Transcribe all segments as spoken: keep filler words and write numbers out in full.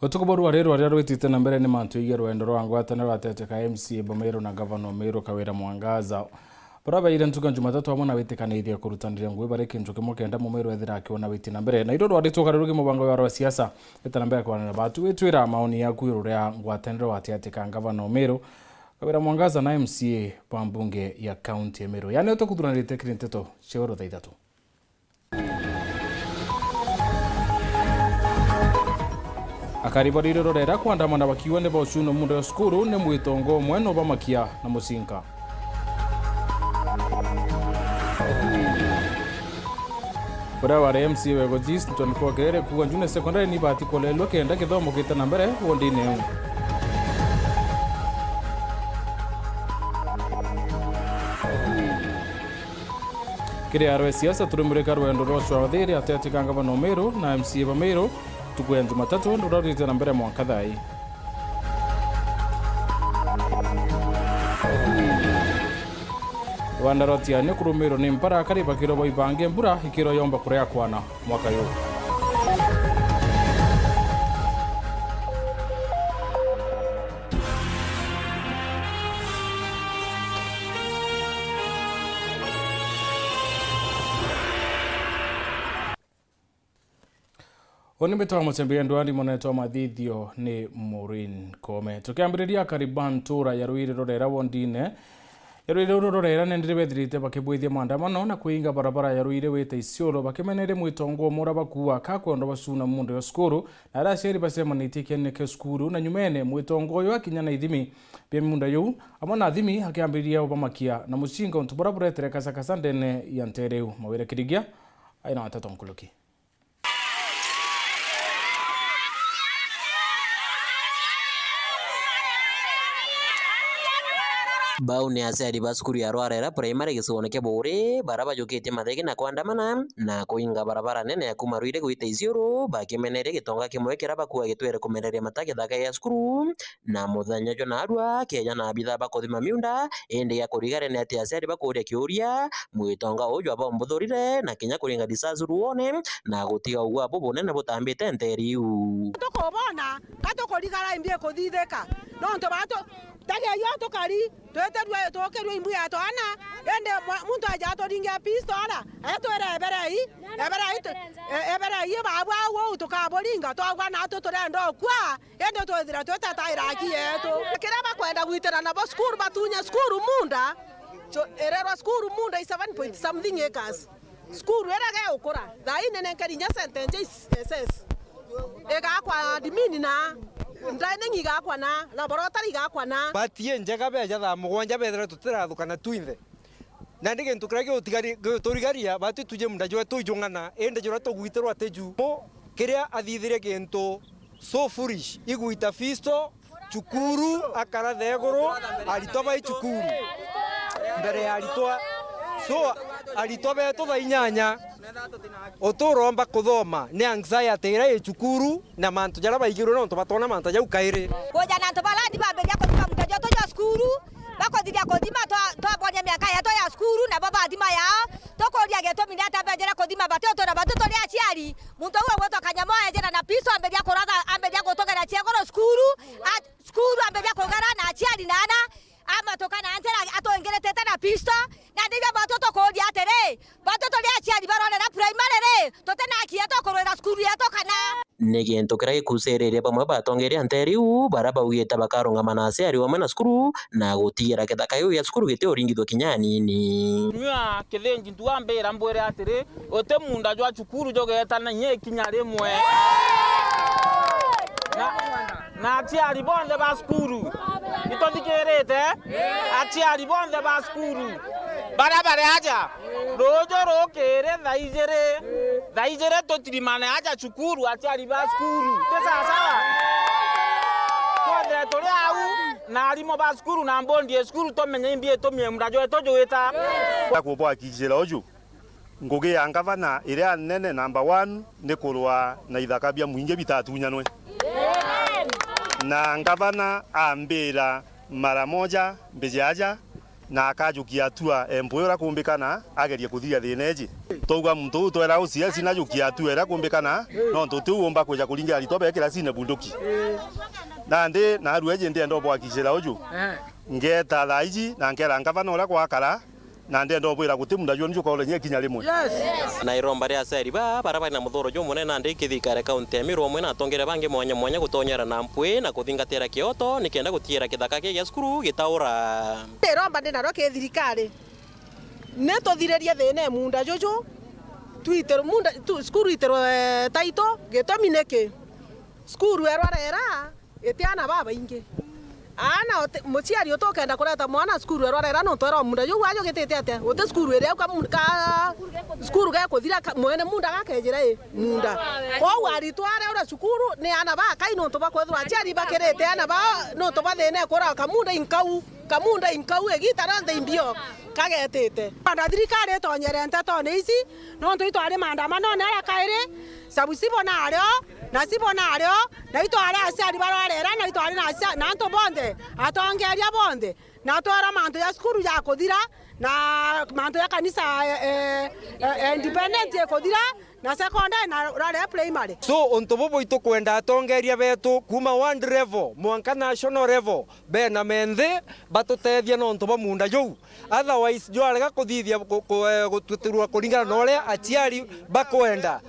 Utuku bwa rwari rwaria rwitite na mbere ni mantu igie rwendo rwa ngwataniro gatete ka M C A ba Meru na ngavana o Meru Kawira Mwangaza, baria baire ntuku ya Jumatatu amwe na witikanirie kurutaniria ngugi bari kintu kimwe kenda Mumeru ethira akiona witi na mbere. Na irio rwari tugaruruki mubango wa rwa siasa, ita na mbere kwanana batu witwira maoni yaku iguru ria ngwataniro gatete ka ngavana o Meru Kawira Mwangaza na M C A ba mbunge ya kaunti ya Meru. Yani utukuthuranirite kiri nteto cia oro thaa ithatu. Akari ba Rwiri rurera kwandamana bakiuga ni baucuna muunda wa cukuru ni mwitongo umwe nubamakia na mucinka. Uria wari M C A wa Igoji East Ntonikwa Kerere kuuga Njune Secondary ni ibati kulelua kenda githomo gita na mbere wondine iu. Kiri arwe siasa turimurika rwendo rwa ucwathiri ateti ka ngavana o Meru na M C A ba Meru ntuku ya Jumatatu ruria rwitite na mbere mwanka thaa ii. Rwanda rwa Tiania kurumirwa ni mpara akari bakirwa baibange mbura ikirwa yomba kuria kwana mwaka uyu. Uni mbitwa Muchembi Edward, monetwa mathithio ni Maureen Kome. Tukiambiriria, akari ba ntura ya Rwiri rurera wondine ya Rwiri ruru rurera nendire bethirite bakibwithia maandamano na kuinga barabara ya Rwiri wita Isiolo bakimeneria mwitongo umwe uria bakuuga ka kwendwa bacuna muunda ya cukuru, na aria aciari bacemanitie kiene kia cukuru, na nyumene mwitongo uyu akinya na ithimi bia miunda yuu, amwe na athimi akiambiriria ubamakia na mucinga untu buria buretere kasakasa ndene ya ntere iu. Mawira Kirigia aina mateto nkuruki. Bau ni aciari ba cukuru ya Rwarera Primary gicigoone kia Buuri, baria bajukitie mathegi na kwandamana na kuinga barabara nene ya kuuma Rwiri gwita Isiolo, bakimeneria gitonga kimwe kiria bakuuga gitwere kumeneria mata githaka gia cukuru, na muthenya jwa naarua, keja na abithaa ba kuthima miunda, indi gia kurigare ni ati aciari bakuuria kiuria, mwitonga uju abombuthurire na kinya kuringa risasi ruone, na gutiga ugwa bubunene butambite nteere iu. Tukubona, ka tukurigara imbi ikuthithika, nontu batu, tagi ayo tukari, twite rua, tukirua imbu ya twana, indi mwa-, muntu aja aturingia pistola, etwire eberei, eberei tu-, e-, eberei babu au uu tukaburinga, twagwa natu turenda ukua. Indi twithira twitataira aki yetu. Kiria bakwenda gwitira nabo cukuru, batunye cukuru muunda, cho-, irerwa cukuru muunda i seven point something acres. Cukuru iria geukura, thaa ii ninenkeri inya sentence is-, S S. Igakwa admin na, dining igakwa na, laboratory igakwa na. Bati injega beja thaa mugwanja bethira tutirathukana twinthe. Na ni gintu kiria gigutigari-, giguturigaria, bati tuje muunda jwetu ijung'ana, indi juria tugwitirwa tiju. Mu-, kiria athithirie gintu so foolish, igwita fisto, cukuru, akara theguru, aritwa bai cukuru. Mbere ya aritwa. So, aritwa betu thaa inyanya, uturomba kuthoma, ni anxiety iria i cukuru, na mantu jaria baigirwe nontu batona mantu jau kairi. Kuja na antu baria ndi bambiria kuthima muunda jwetu jwa cukuru, bakuthithia kuthima twa-, twabonia miaka yetu ya cukuru, nabo bathima yao. Tukuria gitumi ni atia bejire kuthima bati utu na batu turi aciari. Muntu uu ugwitwa Kanyamo ejira na pisto ambiria kuratha, ambiria gutugera cieguru cukuru, a-, cukuru ambiria kugera na aciari na ana, amatuka na njira atuingiritite na pisto. Na nibio batu tukuria atiri, batu turi aciari ba Rwarera Primary ri, tutina haki yetu kurwira cukuru yetu kana? Ni gintu kiria gikuciriria bamwe batongeria nteere iu, baria baugite bakarungama na aciari bamwe na cukuru, na gutigira githaka giu gia cukuru gitiuringithua kinya anini. Nyua kithingi ntu ambira mbwire atiri, uti muunda jwa cukuru jugeeta na inya ikinya rimwe. Na, na aciari bonthe ba cukuru, ituthikirite? Aciari bonthe ba cukuru, baria bari aja, ruuju rukiri thaa ijiri, thaa ijiri tutirimane aja cukuru, aciari ba cukuru. Ti sawasawa? Twethire turi au, na arimu ba cukuru na bondi ya cukuru, tumenye imbi itumie muunda jwetu jwita. Akubwakijira uju, ngugi ya ngavana iria nene, number one, ni kurwa na ithaka bia mwingi bitatunyanwe. Na ngavana ambira mara moja, mbiji aja, Na akajukia hatua M P A uria kumbikana agerie kuthiria thina iji. Twauga muntu uu twera O C S najukia hatua iria kumbikana, nontu ti uu umba kwija kuringira aritwa be kirasine bunduki. Nandi narua iji ndienda ubwakicira uju. Ngeeta thaa iji na nkeera ngavana uria gwakara, na ndienda ubwira guti muunda jwenu jukaura inya ikinya rimwe. Na iromba ria aciari baa baria bari na muthuro jumunene nandi kithirikari kaunti ya Meru amwe na atongeria bangi mwanya mwanya gutonyera na mpwi na kuthingatira kioto nikenda gutiira kithaka kia cukuru gitaura. Iromba ndi nario ki thirikari, ni tuthiririe thina e muunda juju, twitirwe muunda, tu, cukuru itirwe taito. Gitumi niki? Cukuru e Rwarera iti aana babaingi. Aana uti, muciari uti ukenda kureta mwana cukuru e Rwarera nontu era muunda juu ajo gitite atia? Guti cukuru iri au ka, ka cukuru gekuthira ka, mwene muunda gakejira i muunda. Kwou aritwa aria uria cukuru ni aana bakai nontu bakwethirwa aciari bakirite aana bao nontu ba thina e kura kamunda inkau, kamunda inkau igita rionthe imbio kagetite. Na thirikari itonyere ntetone ici nontu itwari maandamanone aria kairi, Sabu Sibo nario, na Sibo nario, na itwari aciari ba Rwarera, na itwari na acia-, na antu bonthe, atongeria bonthe, na twera mantu ja cukuru jakuthira, na mantu ja kanisa, eh, eh, eh, independent ikuthira, na secondary na Rwarera primary. So, untu bubu itukwenda atongeria betu kuma ward level mwanka national level bena menthi batutethia nontu bwa muunda juu. Otherwise, jwarega kuthithia ku-, ku-, eh, gututirua kuringana na uria aciari bakwenda.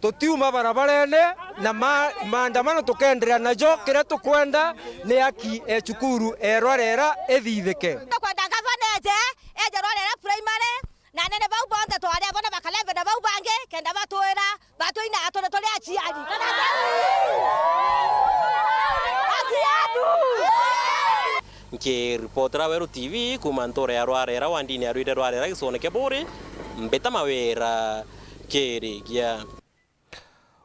Tutiuma barabarene na ma-, maandamano tukeenderea najo. Kiria tukwenda ni haki e cukuru e Rwarera ithithike. Tukwenda gavana eje, eje Rwarera primary, na anene bau bonthe twari abo na bakalebe na bau bangi, kenda batwira, batwina aturi turi aciari. Kana haki yetu. Nkiripotera Weru T V kuuma ntuura ya Rwarera, wandini ya Rwire Rwarera, gicione kia Buuri, mbita Mawira Kirigia.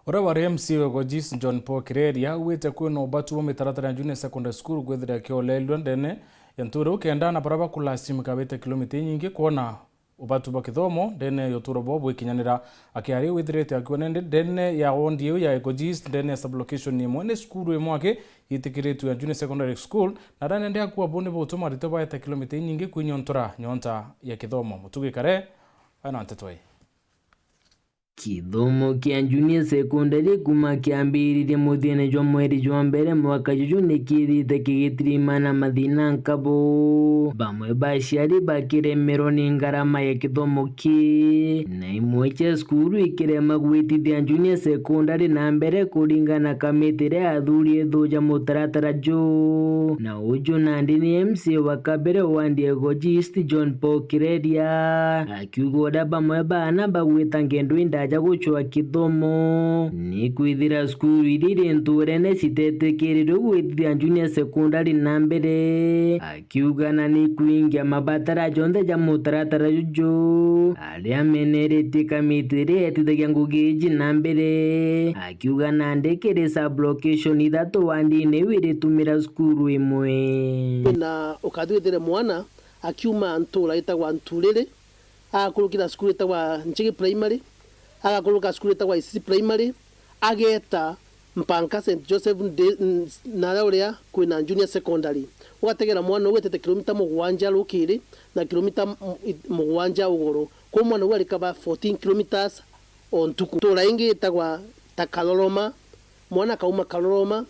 Uria wari M C wa Gojis, John Paul Kireria, augite kwina ubatu bwa mitaratara ya Junior Secondary School kwithira ikiolelua ndene ya ntuura iu kenda aana baria bakulasimika bite kilomita inyingi kwona ubatu bwa kithomo ndene ya uturo bwao bwikinyanira. Akiaria withirite akiuga nende ndene ya wondi iu ya Egojis, ndene ya sublocation imwe ni cukuru imwe aki yitikiritwe ya Junior Secondary School, na ndene ndi akuwa buni butuma aritwa baeta kilomita inyingi kwinyontora nyonta ya kithomo. Mutugi Kare, ana nteto ii. Kithomo kia junior secondary kuma kiambiririe muthiene jwa mweri jwa mbere mwaka juju ni kithite kigitirimana mathina nkabo. Bamwe ba aciari bakiremerwa ni ngarama ya kithomo ki, na imwe cia cukuru ikirema gwitithia junior secondary na mbere kuringana na kamiti iria yathuurire ithuja mutaratara ju. Na uju nandi ni M C wa kabere wa Ndiego East, John Paul Kireria. Akiuga uria bamwe baana bagwita ngendo indaja gucwa kithomo, ni kwithira cukuru iria iri ntuurene citetikirirwe gwitithia junior secondary na mbere. Akiuga na ni kwingia mabatara jonthe ja mutaratara juju, aria ameneretie kamiti iria yetithagia ngugi iji na mbere. Akiuga nandi kiri sub-location ithatu wandini iu iritumira cukuru imwe. Na ukathwithire mwana akiuma ntuura itagwa Nturiri, agakurukira cukuru itagwa Nchigi Primary, agakuruka cukuru itagwa Isisi Primary, ageeta mpanka Saint Joseph Day, n-, naria uria kwina junior secondary. Ugategera mwana uu etete kilomita mugwanja rukiri na kilomita m-, i-, mugwanja ugoro. Kwou mwana uu arikaba fourteen kilometres o ntuku. Ntuura ingi itagwa ta Karoroma, mwana akauma Karoroma,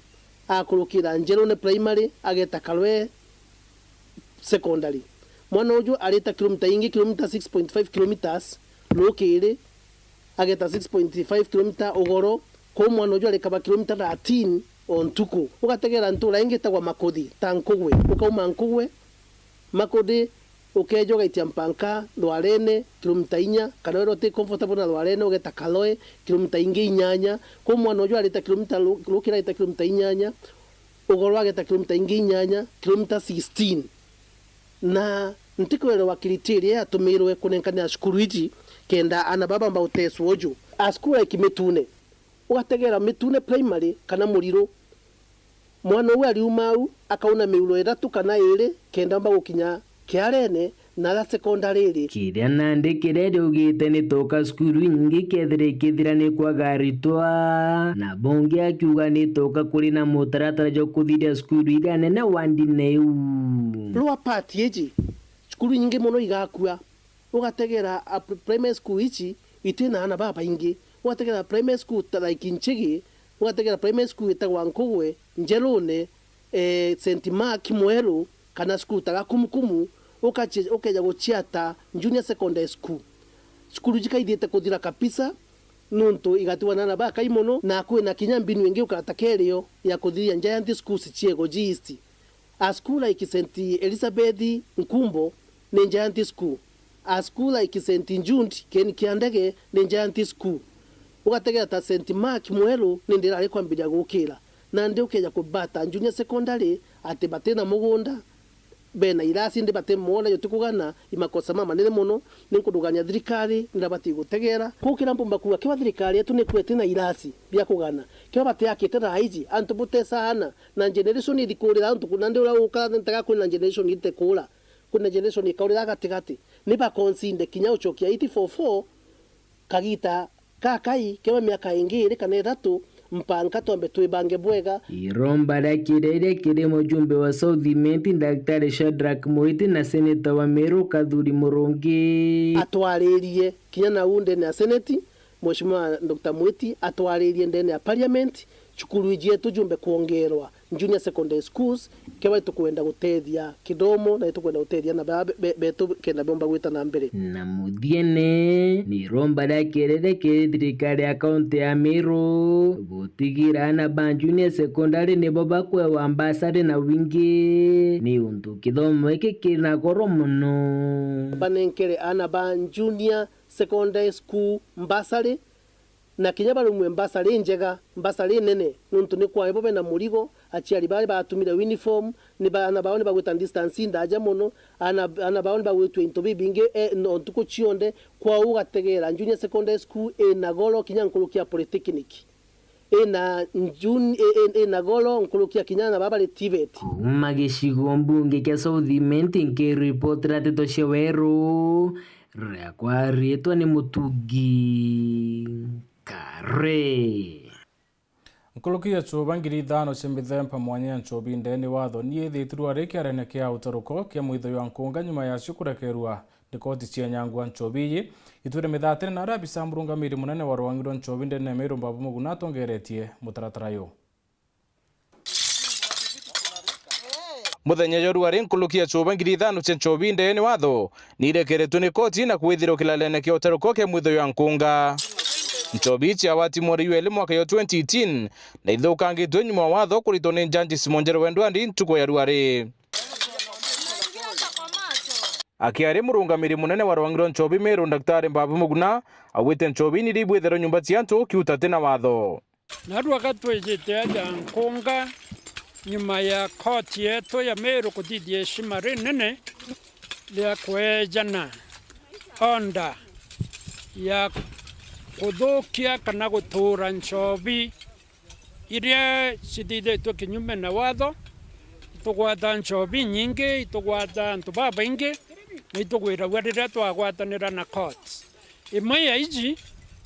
agakurukira Njerune Primary, ageeta Karwe Secondary. Mwana uju arita kilomita ingi, kilomita six point five kilometres rukiri, ageta six point five kilometre ugoro, kwou mwana uju arikaba kilomita thirteen o ntuku. Ugategera ntuura ingi itagwa Makuthi, ta Nkugwe. Ukauma Nkugwe, Makuthi, ukeeja ugaitia mpanka Rwarene, kilomita inya, kana wethirwa uti comfortable na Rwarene, ugeta Kaloe, kilomita ingi inyanya. Kwou mwana uju arita kilomita ru-, rukiri arita kilomita inyanya, ugoro ageta kilomita ingi inyanya, kilomita sixteen. Na ntikwerewa criteria iria yatumirwe kunenkanira cukuru iji kenda aana baba bamba uteswa uju. A cukuru ya Kimitune, ugategera Mitune Primary kana Muriru. Mwana uu ariuma au, akauna miuro ithatu kana iiri kenda amba gukinya kiarene na aria secondary iri. Kiria nandi Kireri augite ni toka cukuru inyingi kethira ikithira ni kwaga aritwa, na bongi akiuga ni toka kuri na mutaratara jwa kuthiria cukuru iria nene wandine iu. Lower part iji, Cukuru inyingi mono igakua. Ugategera a pri-, primary school ici iti na aana babaingi. Ugategera primary school ta, like, Nchigi, ugategera primary school itagwa Nkugwe, Njerune, eh, Saint Mark, Mweru, kana cukuru ta Gakumukumu, ukaci-, ukeja guciata junior secondary school. Cukuru iji kaithiite kuthira kabisa, nuntu igatigwa na aana bakai mono, na kwina kinya mbinu ingi ukara ta kerio ya kuthiria giant schools cia Igoji East. A school like Saint Elizabeth Nkumbo ni giant school. A school like Saint Jude Kieni kia Ndege ni giant school. Ugategera ta Saint Mark Mweru ni ndirari kwambiria gukira. Nandi ukeja kubata junior secondary ati batina mugunda, bena irasi ndi batimona yo tukugana, i makosa mamanene mono, ni nkudugania thirikari nirabati gutegera. Kukira mpumba kuuga kiwa thirikari yetu ni kwete na irasi bia kugana. Kiwa batiakite thaa iji, antu butesana, na generation ithikurira antu kuna ndi uria ukara ntaga kwina generation itekura. Kwina generation ikaurira gatigati. Ni bakonsinde kinya ucokia eight four four kagita kakai, kewe miaka ingi iri kana ithatu, mpanka twambe twibange bwega. Iromba ria kiria kiri mujumbe wa South Imenti, Daktari Shadrack Mwiti, na seneta wa Meru, Kathuri Murungi. Atwaririe kinya nau ndene ya seneti, Mheshimiwa Doctor Mwiti atwaririe ndene ya parliament, cukuru iji yetu jumbe kwongerwa junior secondary schools, kewa itukwenda gutethia kithomo na itukwenda gutethia na ba-, be-, betu kenda bomba gwita na mbere. Na muthiene, ni iromba ria kerere kiri thirikari ya kaunti ya Meru gutigira aana ba junior secondary nibo bakwewa mbasari na wingi, ni untu kithomo giki kiri na goro mono. Banenkere aana ba junior secondary school mbasari, na kinya barumwe mbasari injega, mbasari inene, nontu ni kwao bo bena murigo, aciari bari batumire uniform, ni ba-, aana bao ni bagwita distance ndaja mono, aana, aana bao ni bagwitua into bibingi, e, no ntuku cionthe. Kwao ugategera junior secondary school ina goro kinya nkuruki ya polytechnic, ina jun-, i-, i-, ina goro nkuruki ya kinya aana baba bari TVET. Kuuma gicigo mbunge kia South Imenti, nkiripotera nteto cia weru, riakwa riitwa ni Mutugi Kare. Nkuruki ya chuba ngiri ithano cia mithemba mwanya ya nchobi ndene watho ni ithitirwe ari kiarene kia utaruko kia mwitho jwa nkunga nyuma yacio kurekerua ni koti cia nyangwa nchobi iji. Itwire mithatene na aria abisa murungamiri munene wa rwangi rwa nchobi ndene ya Meru Mbabu Muguna atongeretie mutaratara uyu. Muthenya jwa ruari nkuruki ya chuba ngiri ithano cia nchobi ndene watho ni irekeretwe ni koti na kwithirwa kilalene kia utaruko kia mwitho jwa nkunga. Nchobi cia wati mweri jwa iri mwaka jwa twenty eighteen na ithukangitwe nyuma wa watho kuritwa ni Jaji Simon Njero Wendwandi ntuku ya ruari. Akiaria murungamiri munene wa rwangi rwa nchobi Meru, Daktari Mbabu Muguna, augite nchobi ni iria ibwitherwa nyumba cia antu kiuta ti na watho. Narua gatwijite aja nkunga nyuma ya koti yetu ya Meru kuthithia heshima rinene ria kweejana order ya kuthukia kana gutuura nchobi iria cithithitue kinyume na watho. Itugwata nchobi inyingi, itugwata antu babaingi, na itugwiragua riria twagwatanira na courts. Imwe ya iji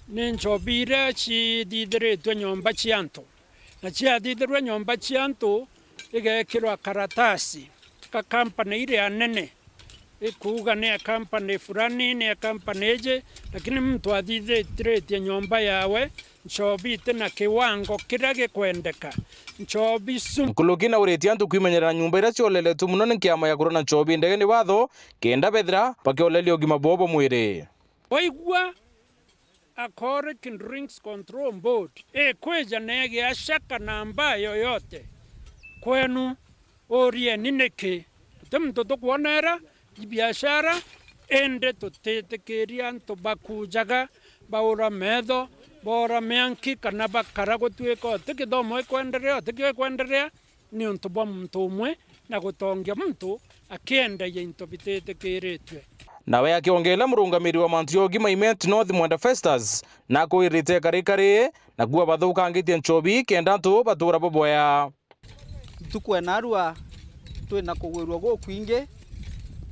ni nchobi iria cithithiritue nyomba cia antu, na ciathithirue nyomba cia antu, igekirwa karatasi ka company iria nene, ikuuga ni ya company fulani, ni ya company iji, lakini muntu athithitiritie nyomba yawe nchobi iti na kiwango kiria gikwendeka, nchobi sumu. Nkuruki na uritie antu kwimenyerera nyumba iria cioleletwe mono ni kiama ya kurona nchobi ndege ni watho, kenda bethira bakioleria ugima bwao bwa mwiri. Waigua Alcoholic Drinks Control Board ikwija na igiaca kana mbaa yoyote kwenu, urieni niki? Guti muntu tukwonera ibiashara, indi tutitikiria antu bakujaga, baura metho, baura mianki, kana bakara gutuika uti kithomo ikwenderea, uti kio ikwenderea, niuntu bwa muntu umwe na gutongia muntu akiendagia into bititikiritue. Nawe akiongeela murungamiri wa mantu ja ugima Imenti North Mwenda Festus, nakwirite karikari na kuuga bathukangitie nchobi kenda antu batuura buboya. Ntuku ya narua twina kugwirua gukwingi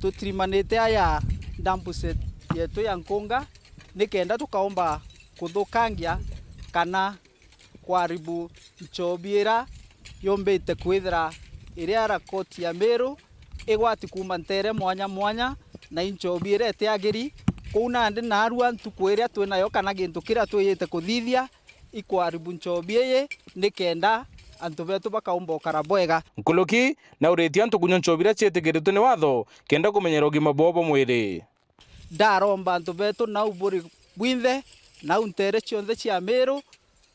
tutirimanite aya dump site yetu ya nkunga, ni kenda tukaumba kuthukangia kana kwaribu nchobi ira yumbite kwithira iria ara koti ya Meru igwati kuuma nteere mwanya mwanya, Na i nchobi iria itiagiri, kuu nandi naarua ntuku iria twi nayo kana gintu kiria twiyite kuthithia, ikwaribu nchobi ii, nikenda antu betu bakaumba ukara bwega. Nkuruki, nauritie antu kunywa nchobi iria ciitikiritwe ni watho, kenda kumenyera ugima bwao bwa mwiri. Ndaromba antu betu nau buri bwinthe, nau nteere cionthe cia Miru,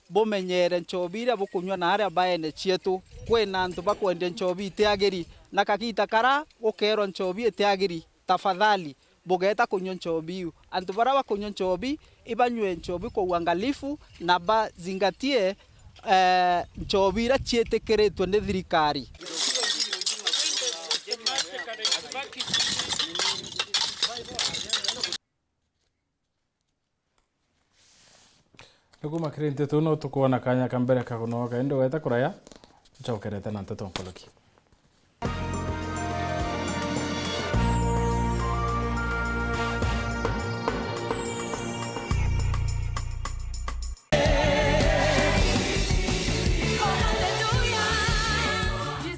bumenyere nchobi iria bukunywa na aria baene cietu. Kwina antu bakwendia nchobi itiagiri, na kagiita kara gukeerwa nchobi itiagiri, tafadhali, bugeeta kunywa nchobi iu. Antu baria bakunywa nchobi, ibanywe nchobi kwa uangalifu na bazingatie, eh, nchobi iria ciitikiritwe ni thirikari. Ni kuma kiri nteto ino tukwona kanya ka mbere ka kunoga, indi weta kuraya, tucokerete na nteto nkuruki.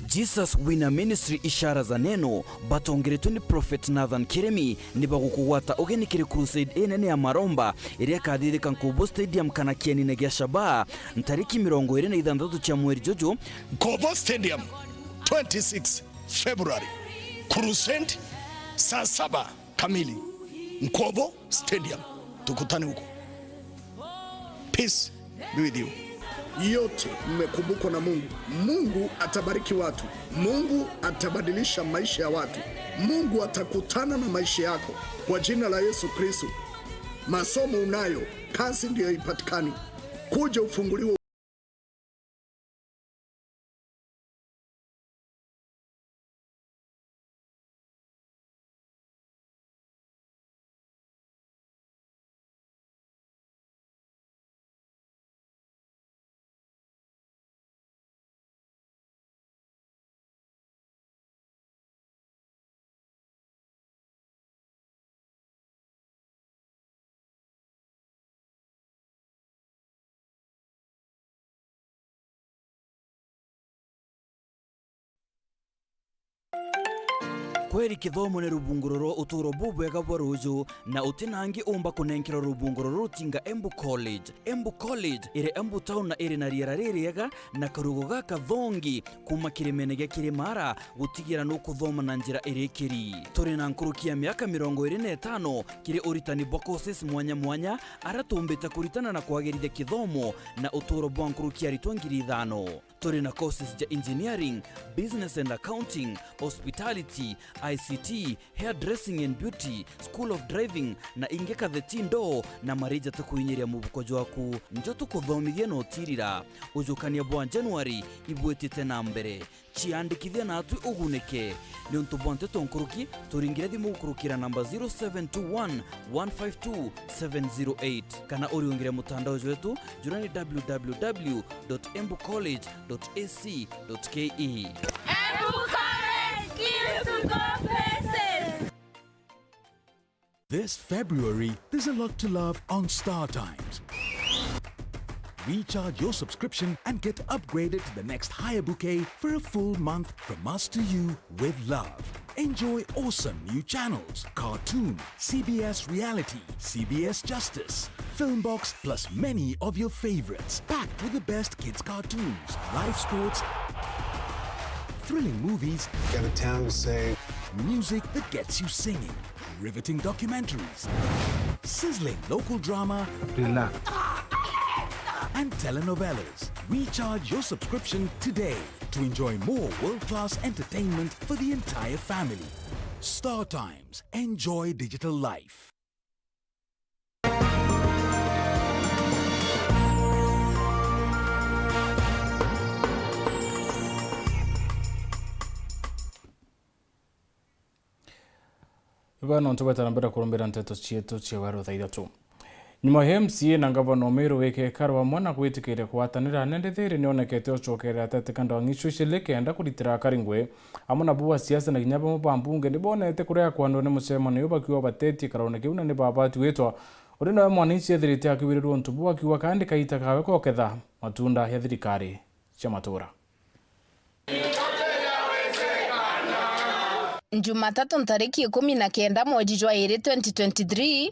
Jesus Winner Ministry, Ishara za Neno, batongeretwe ni Prophet Nathan Kiremi, ni bagukugwata ugeni kiri crusade inene ya maromba iria ikathithika Nkubu Stadium kana kienine gia Shabaa, ntariki mirongo iri na ithanthatu cia mweri juju. Nkubu Stadium, twenty-six February, crusade, saa saba kamili, Nkubu Stadium. Tukutane huko. Peace be with you. Yote mmekumbukwa na Mungu. Mungu atabariki watu. Mungu atabadilisha maisha ya watu. Mungu atakutana na maisha yako kwa jina la Yesu Kristo. Masomo unayo, kazi ndiyo ipatikani. Kuja ufunguliwe. Kweri kithomo ni rubunguro rwa uturo bubwega bwa ruju, na uti na angi umba kunenkerwa rubunguro ruru tinga Embu College. Embu College iri Embu town na iri na riera ririega na karugo gakathongi kuma kirimene gia Kirimara, gutigira nukuthoma na njira irikiri. Turi na nkuruki ya miaka mirongo iri na itano kiri uritani bwa courses mwanya mwanya, aria tumbite kuritana na kwagirithia kithomo na uturo bwa nkuruki aritwa ngiri ithano. Turi na courses ja engineering, business and accounting, hospitality, I C T, hairdressing and beauty, school of driving, na ingi katheti ndoo na marija tukuinyiria mubuko jwaku. Njo tukuthomithia na utirira. Ujukania bwa January ibwitite na mbere. Ciandikithia natwi ugunike. Niuntu bwa nteto nkuruki, turingire thimu gukurukira namba zero seven two one, one five two, seven zero eight, kana uriungire mutandao jwetu, jura ni W W W dot embu college dot A C dot K E. Embu College, skills to go places. This February, there's a lot to love on Star Times. Recharge your subscription and get upgraded to the next higher bouquet for a full month from us to you with love. Enjoy awesome new channels, cartoon, C B S Reality, C B S Justice, Filmbox, plus many of your favorites, packed with the best kids cartoons, live sports, thrilling movies, Got a town to save. Music that gets you singing, riveting documentaries, sizzling local drama, Relax. and telenovelas. Recharge your subscription today to enjoy more world-class entertainment for the entire family. Star Times. Enjoy digital life. Iba nontu bwetana mbere kurumbira nteto cietu cia weru thaa ithatu. Nyuma ya M C A na ngavana o Meru wike ikaro bamwe na gwitikiria kugwatanira, Nende Thiiri nionekete ucokerera Tete Kandawang'i Chuchili kenda kuritira akari ngui. Amwe nabo ba siasa na kinya bamwe ba mbunge nibonete kuria kwandwa ni mucemanio uyu bakiuga batetie ikarone kiu na nibabatwitwa. Uria nawe mwananchi ethirite akiwirirwa untu buu akiuga kandi kaita kawe koketha matunda ya thirikari cia matura. Jumatatu ntariki ikumi na kenda mweri jwa iri twenty twenty-three,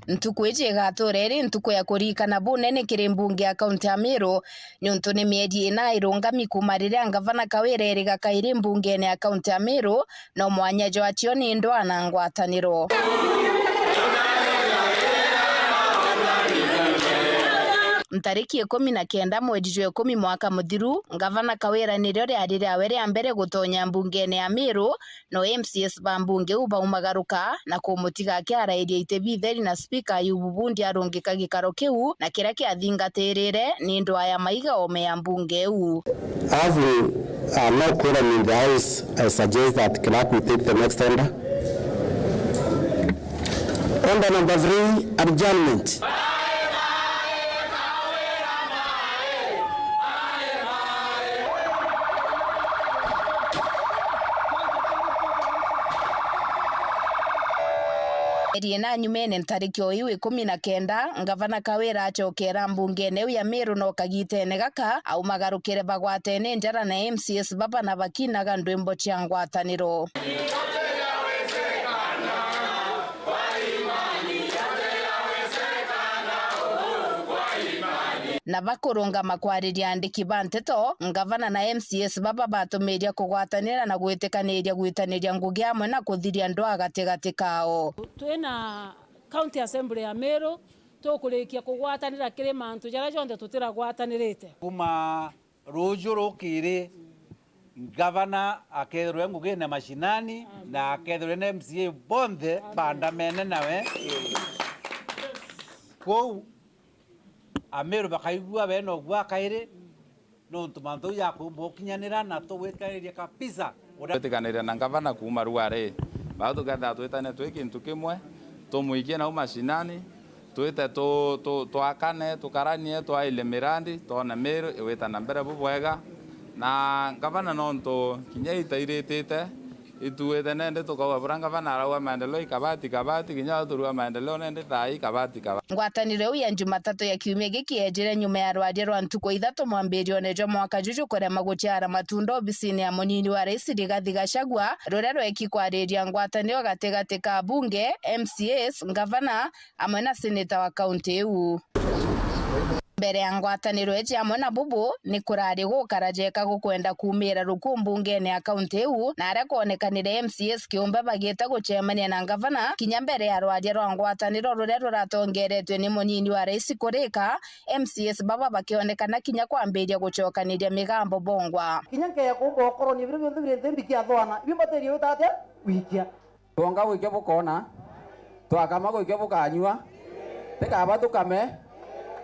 ntuku iji igatura iri ntuku ya kuririkana bunene kiri mbunge ya kaunti ya Meru, niuntu ni mieri ina irungami kuuma riria ngavana Kawira eriga kairi mbungene ya kaunti ya Meru, no mwanya jwacio ni ndwaa na ngwataniro. Ntariki ikumi na kenda mweri jwa ikumi mwaka muthiru, ngavana Kawira nirio riari riawe ria mbere gutonya mbungene ya Meru, no M C As ba mbunge iu baumagaruka na kumutiga akiarairia iti bitheri na spika Ayubu Bundi arungika gikaro kiu, na kiria kiathingatirire ni ndwaa ya maiga ome ya mbunge iu. As we are now quorum in the House, I suggest that clerk will take the next order. Order number three, adjournment. Mieri ina nyumene ntariki o iu ikumi na kenda, ngavana Kawira acokera mbungene iu ya Meru no kagitene gaka, aumagarukire bagwatene njara na M C As baba na bakinaga ndwimbo cia ngwataniro. Na bakurungama kwariria andiki ba nteto, ngavana na M C As baba batumiria kugwatanira na gwitikaniria gwitaniria ngugi amwe na kuthiria ndwaa gatigati kao. Twina County Assembly ya Meru, tukurikia kugwatanira kiri mantu jaria jonthe tutiragwatanirite. Kuma ruju rukiri, ngavana akethirwe ngugine mashinani, na akethirwe na M C A bonthe bandamene nawe. Kou Ameru bakaigua bena ugwa kairi, nontu mantu jau jakumba ukinyanira na tugwitaniria kabisa. Uria twitikanire na ngavana kuuma ruari, bau tukethira twitane twi kintu kimwe, tumwikie nau mashinani, twite tu, tu, twakane, tukaranie, twaile mirandi, twone Meru igwita na mbere bubwega. Na ngavana nontu kinya itairitite, ituite nende tukauga buria ngavana arauga maendeleo ikabati kabati, kinya turuga maendeleo nende thaa ikabati kabati. Ngwataniro iu ya Jumatatu ya kiumia giki yejire nyuma ya rwaria rwa ntuku ithatu mwambirione jwa mwaka juju kurema guciara matunda obisine ya munini wa rais Rigathi Gachagua, ruria rweki kwariria ngwataniro gatigati ka abunge, M C As, ngavana, amwe na seneta wa kaunti iu. Mbere ya ngwataniro iji amwe na bubu, ni kurari gukara jeka gukwenda kuumira ruku mbungene ya kaunti iu, na aria kwonekanire M C As kiumbe bagiita gucemania na ngavana, kinya mbere ya rwaria rwa ngwataniro ruria ruratongeretwe ni munini wa rais kurika, M C As baba bakionekana kinya kwambiria gucokaniria migambo bongwa. Kinya nkeya kumba ukoroni biria bionthe biri nthi mbikia thwana, ibi mbatirie wita atia? Wikia. Twonka gwikio bukoona, twakama gwikio bukanyua, tikaba tukame,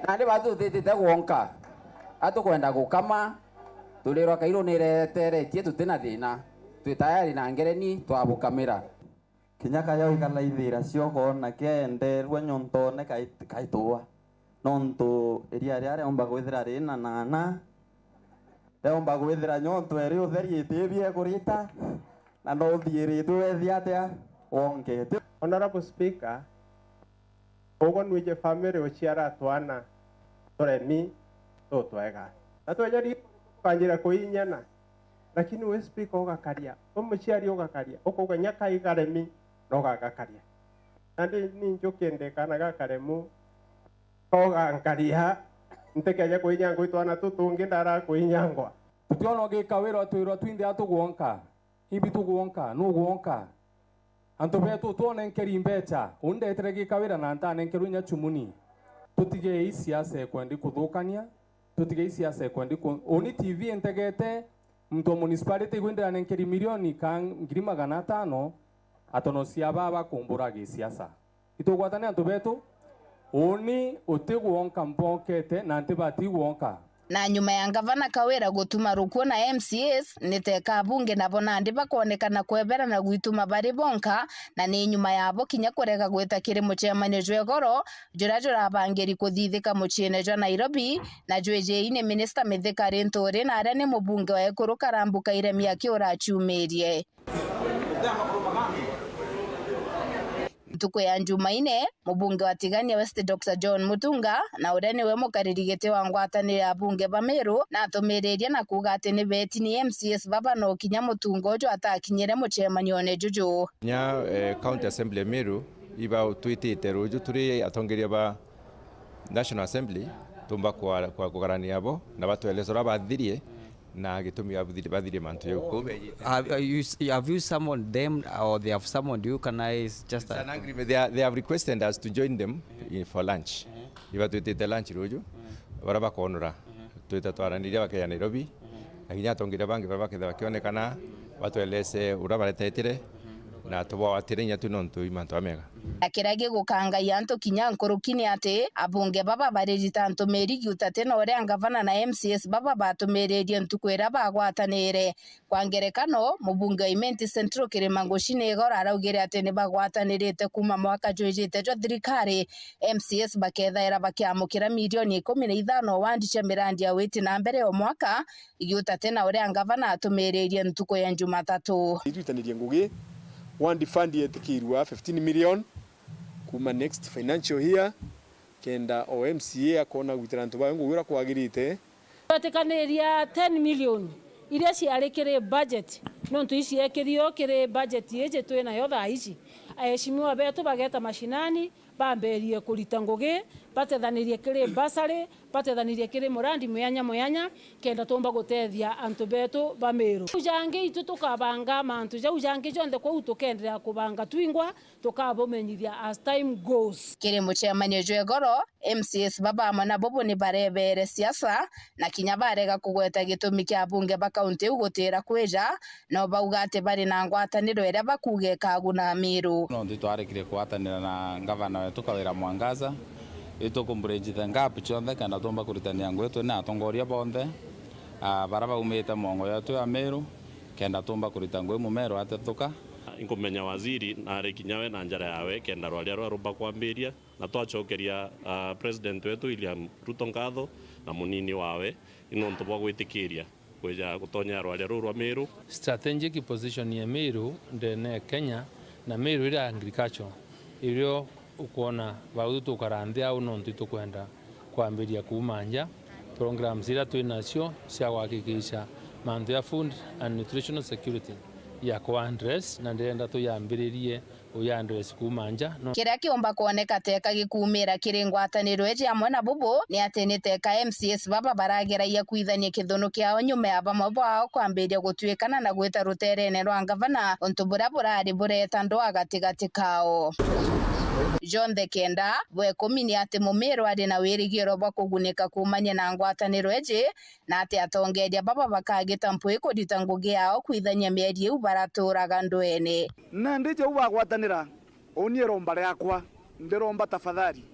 nandi batutitite gwonka. Atukwenda gukama, turirwa kairũ nireteretie tutina thina, twi tayari na ngereni twabukamira. Kinya kayo ikalaithira cio koona kienderwe nyontone kait-, kaituwa. Nontu iria ria riomba kwithira rina naana, riomba kwithira nyontu eri utheri itibie kurita, na no uthiiritwe wethi atia wonkete. Honorable Speaker, ugonwije family uciara twana turemi tutwega. Na tweja ri tukanjira kuinyana, lakini wi speaker ugakaria, wi muciari ugakaria, ukauga nyaka igaremi na ugagakaria. Nandi ni njuki ndi kana gakaremu, koga nkaria, ntikeje kuinyangwa i twana tutungi ndara kuinyangwa. Tutiona ugika wira twirwa twinthe atugwonka. Imbi tugwonka, nugwonka. Antu betu twonenkeri mbecha, uni ndetire gika wira na ntanenkerwe inya chumuni. Tutigei siasa ikwendi kuthukania, tutigei siasa ikwendi ku-, uni T V integete, muntu wa municipality igwe ndiranenkeri milioni ka ngiri magana atano, atonosia baba kumbura gisiasa. Itugwatane antu betu, uni uti gwonka mbokete na ntibati gwonka. Na nyuma ya ngavana Kawira gutuma rukuo na M C As, ni teka abunge nabo nandi bakonekana kwebera na gwituma bari bonka, na ni nyuma yabo kinya kurega gwita kiri mucemanio jwa igoro juria jurabangiri kuthithika muciine jwa Nairobi, na jwijii ni minista Mithika Linturi na aria ni mubunge wa Ekuru Karambu Kairemi akiura aciumirie. Ntuku ya Jumaine, mubunge wa Tigania West Doctor John Mutunga, na uria niwe mukariri giti wa ngwataniro ya abunge ba Meru, natumiririe na kuuga ati ni beeti ni M C As baba no kinya Mutunga uju atakinyire mucemanione juju. Kinya, eh, County Assembly ya Meru, iba twitite ruju turi atongeria ba National Assembly, tumba kwa, kwa kugarania abo, na batweleza uria bathirie, na gitumi bathiri-, bathirie mantu jau. Kuu bejite. Have, uh, you s-, have you summoned them or they have summoned you? Can I s-, just It's an agreement. They are, they have requested us to join them in, for lunch. Iba twitite lunch ruju, baria bakonora. Twita twaraniria bakeja Nairobi, na kinya atongeria bangi baria baketha bakionekana, batweleze uria baretetire, na tubawatire inya tu nontu i mantu amega. Na kiria gigukangaia antu kinya nkuruki ni ati abunge baba baririta ntumiri giuta ti na uria ngavana na M C As baba batumiririe ntuku iria bagwatanire. Kwa ngerekano, mubunge wa Imenti Central Kirima Nguci Nigoro araugire ati ni bagwatanirite kuuma mwaka jwijite jwa thirikari, M C As bakethaira bakiamukira milioni ikumi na ithano wandi cia mirandi ya witi na mbere o mwaka, igiuta ti na uria ngavana atumiririe ntuku ya Jumatatu. Itwitanirie ngugi, wandi fund yetikirua fifteen million kuuma next financial year, kenda o M C A akona gwitira antu bawe ngugi uria kwagirite. Twetikaniria ten million iria ciari kiri budget, nontu iciekirue kiri budget iji twi nayo thaa ici. Aheshimiwa betu bageta mashinani, bamberie kurita ngugi, batethanirie kiri bursary, batethanirie kiri murandi muyanya muyanya, kenda tumba gutethia antu betu ba Meru. Jau jangi itu tukabanga mantu jau jangi jonthe kwou tukenderea kubanga twingwa, tukabumenyithia as time goes. Kiri mucemanio jwa igoro, M C As baba amwe na bubu ni barebere siasa, na kinya barega kugweta gitumi kia abunge ba kaunti iu gutira kwija, no bauga ati bari na ngwataniro iria bakuuga ikaguna Amiru. Nontu twarekire kugwatanira na ngavana wetu Kawira Mwangaza, itukumbridge the gap cionthe kenda tumba kuritania ngugi twi na atongoria bonthe, ah, baria baumite miongo yetu ya Meru, kenda tumba kurita ngugi Mumeru atethuka. Inkumenya waziri nari kinya we na njara yawe kenda rwaria rwa rumba kwambiria, na twacokeria, ah, President wetu William Ruto nkatho na munini wawe, ni nontu bwa gwitikiria kwija gutonya rwaria ruu rwa Meru. Strategic position ya Meru ndene ya Kenya na Meru iri agriculture, irio ukwona bau tukara nthi au nontu itukwenda kwambiria kuuma nja programs iria twi nacio cia kuhakikisha mantu ya food and nutritional security ya ku address, na ndirenda tuyambiririe uya address kuuma nja, no. Kiria kiumba kwoneka teka gikuumira kiri ngwataniro iji amwe na bubu ni ati ni teka M C As baba barageragia kwithania kithunu kiao nyuma ya bamwe bao kwambiria gutuikana na gwita ruterene rwa ngavana, untu buria burari bureta ndwaa gatigati kao. Jonthe kenda bwa ikumi ni ati Mumiru ari na wirigiro bwa kugunika kuumania na ngwataniro iji, na ati atongeria baba bakagita mpwi kurita ngugi yao kwithania mieri iu baraturaga ndwene. Nandi jau bagwatanira, uni iromba riakwa, ndiromba tafadhali.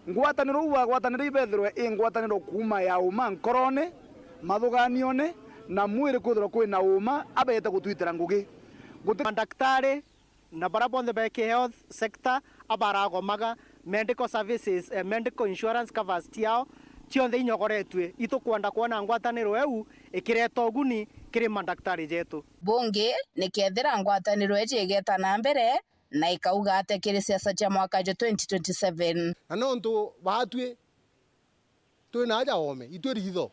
Ngwataniro iu bagwatanira ibethirwe i ngwataniro kuuma ya uma nkorone, mathuganione, na mwiri kwithirwa kwina uma, abete gutwitira ngugi. Guti- Mandaktari, na baria bonthe be ki health sector abaragomaga, medical services, eh, medical insurance covers ciao cionthe inyogoretue. Itukwenda kwona ngwataniro iu ikireta uguni kiri mandaktari jetu. Bungi, ni kethira ngwataniro iji igeta na mbere na ikauga ate kiri siasa cia mwaka jwa twenty twenty-seven. Na nontu baatui twi na aja oome, itwi riitho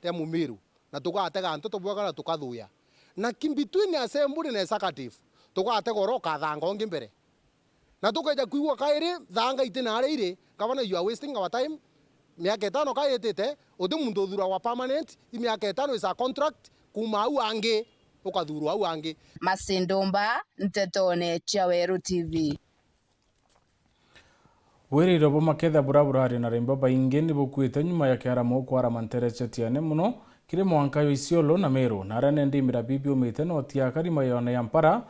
ria Mumiru, na tugatega nteto bwega na tukathuya. Na ki-, between assembly na executive, tugatega uria ukathanga ungi mbere. Na tukeja kwigua kairi, thanga iti na aria iri, Governor, you are wasting our time. Miaka itano ka itite, uti muntu uthuragwa permanent, i miaka itano is a contract, kuuma au angi, ukathurwa au angi. Mercy Ndumba, Ntetone cia Weru T V. Wiriro bwa maketha buria burari na rimba baingi ni bukuite nyuma ya kiaramo kwarama ntere cia Tiani muno kiri mwanka yo Isiolo na Meru, na aria nende imira bibiumite noti ya kari mayone ya mpara,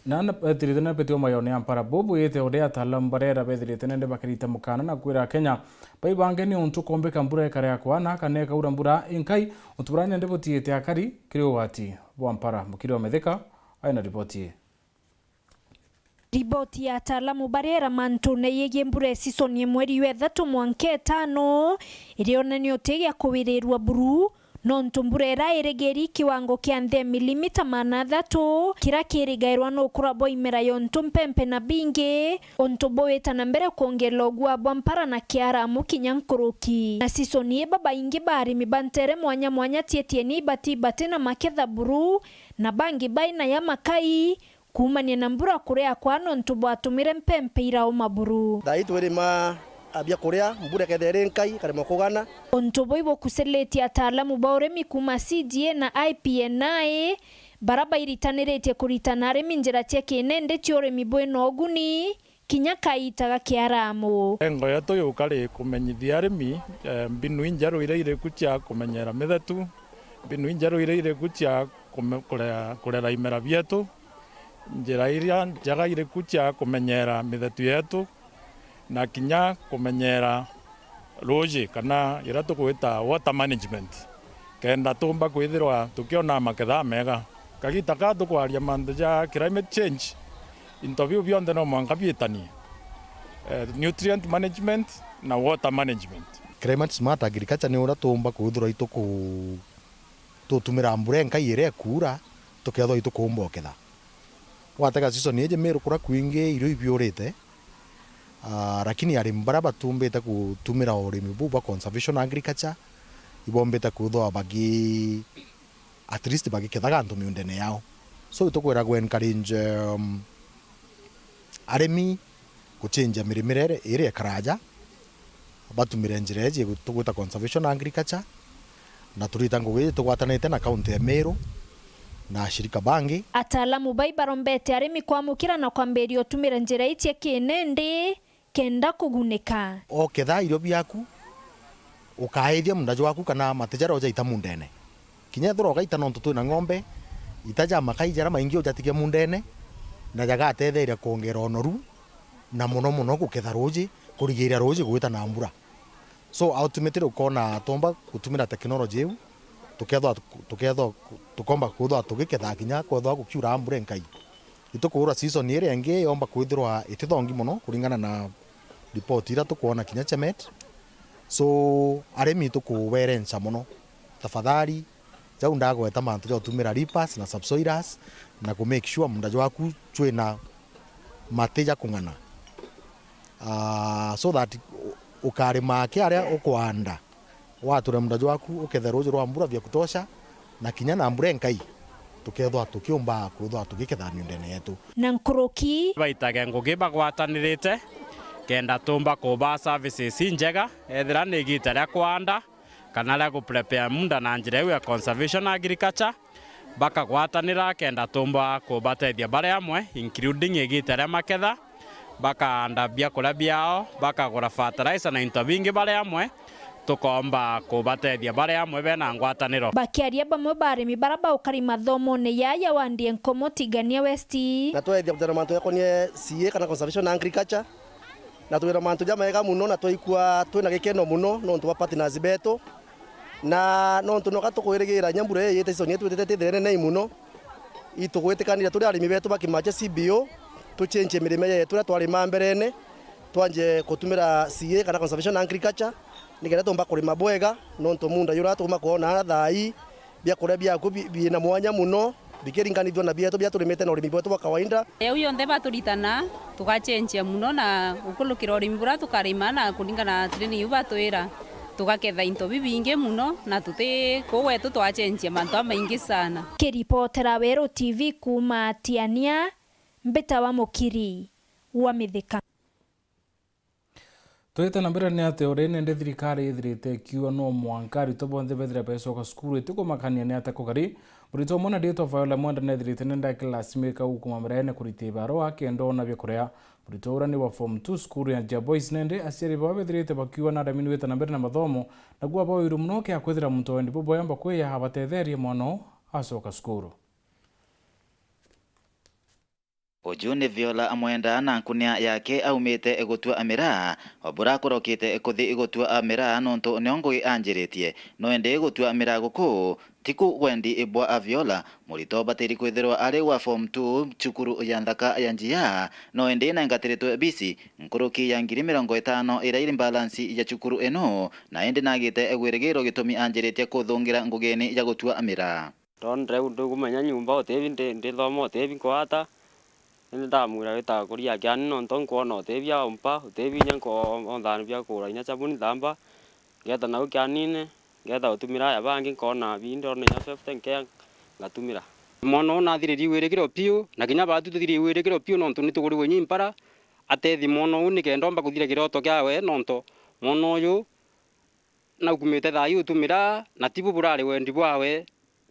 na na betirite na beti wa mayone ya mpara. Bubu yite uria ataalamu barera bethirite nende bakirita mukana na kwira Kenya baibange ni untu kombeka mbura ikare ya kwana kana ikaura mbura inkai, untu buria nende butiyite akari kiri ugwati bwa mpara. Mukiri wa Metheka aina riboti ii. Riboti ya ataalamu baria iramantu na yegie mbura ya season ya mweri wa ithatu mwanka itano irionania uti gia kuwirirwa buru, Nontu mbura ira irigiri kiwango kia nthi ya milimita maana athatu, kira kirigairwa nukura bwa imera yontu mpempe na bingi, untu buwita na mbere kwongerera ugua bwa mpara na kiaramu kinya nkuruki. Na season ii babaingi ba arimi ba ntere mwanya mwanya Tietieni ibati ibati na maketha buru, na bangi baina ya makai, kuumania na mbura kuria kwa nontu bwatumire mpempe irauma buru. Thaa ii twirima biakuria, mbura ikethira iri nkai, ikaremwa kugana. Untu buu ibukuciritie ataalamu ba urimi kuuma C G A na I P N I, bara bairitaniritie kuritana arimi njira cia kinende cia urimi bwina uguni, kinya kaita ga kiaramu. Engo yetu yuka ri kumenyithia arimi, eh, mbinu injeru iria iriku cia kumenyera mithetu, mbinu injeru iria iriku cia kume-, kurera, kurera imera bietu, njira iria njega iriku cia kumenyera mithetu yetu, na kinya kumenyera ruuji kana iria tugwita water management, kenda tuumba kwithirwa tukiona maketha mega. Kagita kaa tukwaria mantu ja climate change, into biu bionthe no mwanka biitanie, eh, nutrient management na water management. Climate smart agriculture ni uria tuumba kwithirwa ituku-, tutumira mbura inkai iria ikuura, tukethirwa itukuumba uketha. Watega season iji Meru kuria kwingi irio ibiurite, ah, lakini arimi baria batumbite gutumira urimi buu bwa conservation agriculture, ibombite kwithirwa bagi-, at least bagikethaga antu miundene yao. So, itukwira gu encourage, um, arimi guchenjia mirimire iri, iri ikaraja, batumire njira iji tugwita conservation agriculture, na turita ngugi iji tugwatanite na kaunti ya Meru na ashirika bangi. Ataalamu bai barombete arimi kwamukira na kwambiria utumira njira iji cia kinende kenda kugunika. Oketha irio biaku, ukaithia munda jwaku kana mati jaria ujaita mundene. Kinya ethirwa ugaita nontu twina ng'ombe, ita ja makai jaria maingi ujatigia mundene, na jagatetheria kwongera unoru, na mono mono guketha ruuji, kurigiria ruuji gwita na mbura. So, ultimately ukona twomba gutumira technology iu, tukethwa, tukethwa, tukomba kwithwa tugiketha kinya kwethwa gukiura mbura inkai. Itukuura season iria ingi yomba kwithirwa itithongi mono kuringana na report iria tukwona kinya Chemet. So, arimi tukuwerenca mono. Tafadhali, jau ndagweta mantu ja utumira reapers na subsoilers na ku make sure munda jwaku jwina mati ja kung'ana. Ah, so that u-, ukarima kiaria ukwanda, wature munda jwaku, ukethe ruuji rwa mbura vya kutosha, na kinya na mbura inkai, tukethwa tukiumba kwithwa tugiketha miundene yetu. Na nkuruki. Baitage ngugi bagwatanirite, kenda tumba kuba services injega, ethira ni igita ria kwanda, kana ria gu prepare munda na njira iu ya conservation agriculture, bakagwatanira kenda tumba kubatethia bari amwe, including igita ria maketha, bakaanda biakuria biao, bakagura fertilizer na into bingi bari amwe, tukomba kubatethia bari amwe bena ngwataniro. Bakiaria bamwe ba arimi bara baukari mathomone yaya wa Ndienkomo Tigania West. Na twethia kutera mantu yakonie C A kana conservation agriculture, na twina mantu jamega mono, na twaikua twina gikeno mono nontu bwa partners betu, na nontu noka tukwirigira inya mbura ii yite season ii twitite tithire nei mono, itugwitikanire turi arimi betu ba Kimache C B O, tuchenjie mirime yetu iria twarima mberene, twanje kutumira C A kana conservation agriculture, nikenda tumba kurima bwega, nontu munda jura tuguma kwona thaa ii, biakuria biaku bi-, bina mwanya mono, bikiringanithua na bietu biria turimite na urimi bwetu bwa kawaida. Yau yonthe baturitana, tugachenjia mono na gukurukira urimi buria tukarima na kuringana na training iu batwira, tugaketha into bibingi mono na tuti kuu gwetu twachenjia mantu jamaingi sana. Kiripotera Weru T V kuuma Tiania, mbitawa Mukiri wa Mithika. Twite na mbere ni ati uri nende thirikari ithirite ikiuga no mwanka aritwa bonthe bethire becoka cukuru, itikumakania ni atia kugari. Muritwa umwe na riitwa Viola Mwenda nethirite nenda classmate ukuma mbere ne kurita ibarua kenda ona bia kuria. Muritwa uria ni wa form two cukuru ya Njia Boys nende aciari bao bethirite bakiuga na aremi ni wite na mbere na mathomo, naguo abawirwe mono kia kwithira muntu wendi bubwemba kwiya abatetherie mwana oo acoka cukuru. Uju ni Viola Mwenda na nkunia yake aumite gutua miraa, o burakorokite kuthi gutua miraa nontu nio ngugi anjiritie, no indi gutua miraa guku tiku wendi bwa Viola. Murito batiri kwithirwa ari wa form two cukuru ya nthaka ya Njia, no indi nengatiritwe bisi nkuruki ya ngiri mirongo itano iria iri balance ya cukuru ino, na indi nagite gwirigirwo gitumi anjiritie kuthungira ngugini ya gutua miraa. Ndonire u ndikumenya nyumba utibi ndi-, ndithoma utibi nkwata, indi ndamwira wita kuria kiani nontu nkwona utibi aumpa, utibi inya nko-, onthani bia kugura inya chabuni thamba, ngeta nau kianine, ngeta gutumira aya bangi nkona bi ndona inya fifty nkea ngatumira. Mwana uu nathiririe wirigiro piu, na kinya baatu tuthiririe wirigiro piu nontu nitugurigwe inya impara, atethi mwana uu nikenda omba kuthira kiroto kiawe nontu mwana uyu naukumite thaa ii utumira, na tibu burari wendi bwawe.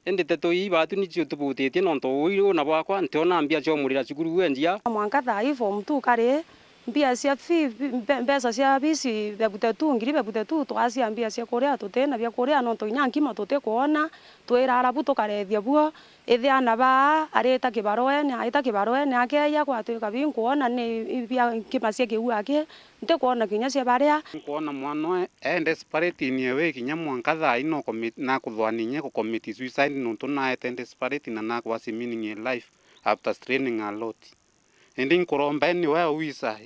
Indi nteto ii baatu nicio tubutitie, nontu uu uu na bwakwa ntiona mbia cia umurira cukuru we Njia. Mwanka thaa ii form two kari, mbia cia fee, mbe-, mbeca cia bisi bebute tu, ngiri bebute tu, twacia mbia cia kuria tutina bia kuria, nontu inya nkima tutikwona, twirara bu tukarethia buo. Ithiana baa arita kibaruene, aita kibaruene, akeeja gwatuika binkwona ni bia nkima cia kiu aki, ntikwona kinya cia baria. Nkwona mwana oe e desperate in a way kinya mwanka thaa ii no commit, nakuthwania inya ku commit suicide nontu naete desperate na nakwasi meaning in life after straining a lot. Indi nkuromba anywhere wisa,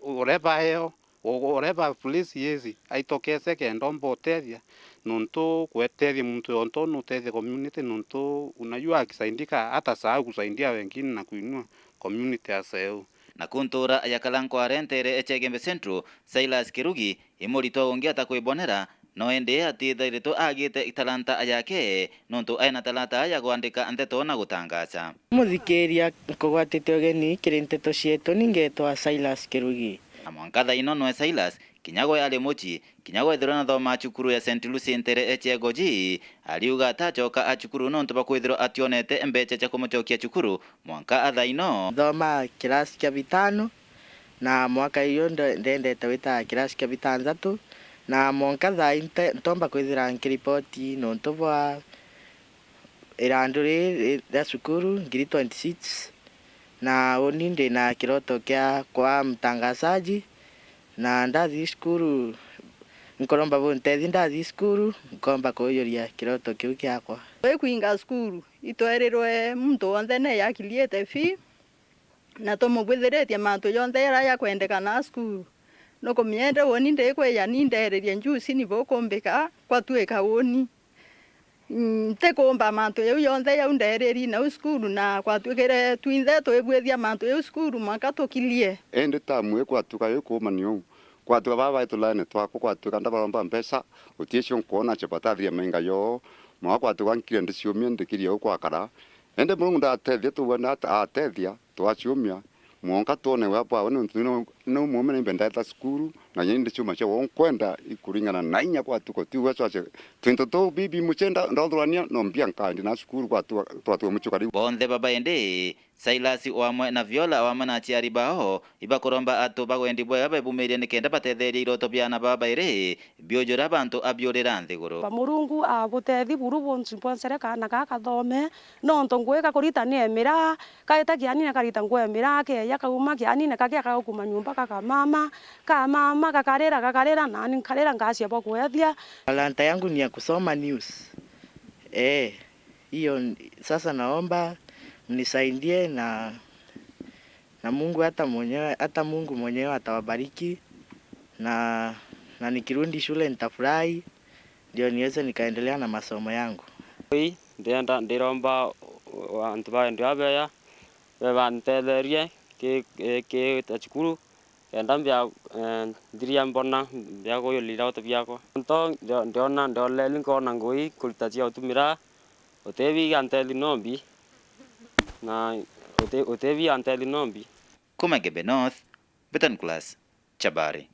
wherever eo, whatever place is, aitokese kenda omba utethia, nontu kwetethia muntu yonto nutethia community, nontu unajua akisaidika hata sahau kusaidia wengine na kuinua community as a whole. Naku ntura ya Kalankwa rentere Echegembe Central, Silas Kirugi, i muritwa ungi atakwibonera, no indi atithiritwe agite talanta yake, nontu aina talanta ya kwandika nteto na gutangaca. Muthikiria, nkugwatite ugeni kiri nteto cietu, ni ngetwa Silas Kirugi. Na mwanka thaa ino nwe Silas, kinya gwe ari mucii, kinya gwethirwa nathomaa cukuru ya Saint Lucy ntere Echegoji, ariuga atacoka a cukuru nontu bwa kwithirwa ationete mbecha cia kumucokia cukuru mwanka a thaa ino. Nthoma kirasi kia bitano, na mwaka uyu nde-, ndendete gwita kirasi kia bitanthatu, na mwanka thaa ii nte-, ntomba kwithira nkiripoti nontu bwa irandu riri ria cukuru, ngiri twenty-six, na uni ndi na kiroto kia kwa mtangazaji, na ndathi cukuru, nkuromba buntethi ndathi cukuru, nkomba kuujuria kiroto kiu kiakwa. Twikwinga cukuru, itwerirwe muntu wonthe ne yakiliite fee, na tumubwithiritie mantu jonthe jaria jakwendekana cukuru. Nukumenya indi uni ndikwija ni ndeeririe njusi ni bukumbika kwatuika uni. Mm, ntikumba mantu jau jonthe jau ndeeriri nau cukuru, na kwatuikire twinthe twibwithia mantu jau cukuru mwanka tukirie. Indi tamu ii kwatuika yu kuumania uu, kwatuika baba baitulaene twakwa, kwatuika ndabaromba mbeca, uticio nkwona cha batathiria mainga yoo, mwa kwatuika nkire ndiciumia ndikirie uu kwakara. Indi Murungu ndatethia, tubwenda at-, atethia, twaciumia. Mwanka twone wea bwawe, niuntu ni, ni umume nimbe ndaeta cukuru, na nyeni ndi ciuma cia wao nkwenda ikuringana na inya kwa tuko. Ti gwe twace twinto tuu bibi mucenda ndothurania, no mbia nkaendi na cukuru kwa tu-, twatue mucuka riu. Bonthe baba indi, Silas o amwe na Viola o amwe na aciari bao, ibakuromba antu ba wendi bwega bebumirie nikenda batetherie iroto bia ana baba bairi, biujura bantu abiurira nthiguru. Murungu abutethi buru bonsi bwonsere kaana gaka kathome, nontu ngugi kakurita ni emira, kaita kianine karita ngugi emira, keeja kauma kianine kagia kagukuma nyumba kakamama, kamama, gakarira, gakarira, nani nkarira ngacia bwa kuethia. Talanta yangu ni ya kusoma news. Eh, hiyo n-, sasa naomba mnisaidie na na Mungu hata mwenyewe, hata Mungu mwenyewe atawabariki, na, na nikirudi shule nitafurahi, ndio niweze nikaendelea na masomo yangu. Ii, ndienda, ndiromba, o, antu ba wendi abeya, be bantetherie ki, ki, ki ta cukuru, kenda mbia, eh, nthiria mbona, mbia kuyuria iroto biakwa. Nto, ndio-, ndiona, ndioleri nkona ngugi kurita cia utumira, utibi antethi nombi. Na uti-, utibi antethi nombi. Kuma Gembe North, Beton Class, Chabari.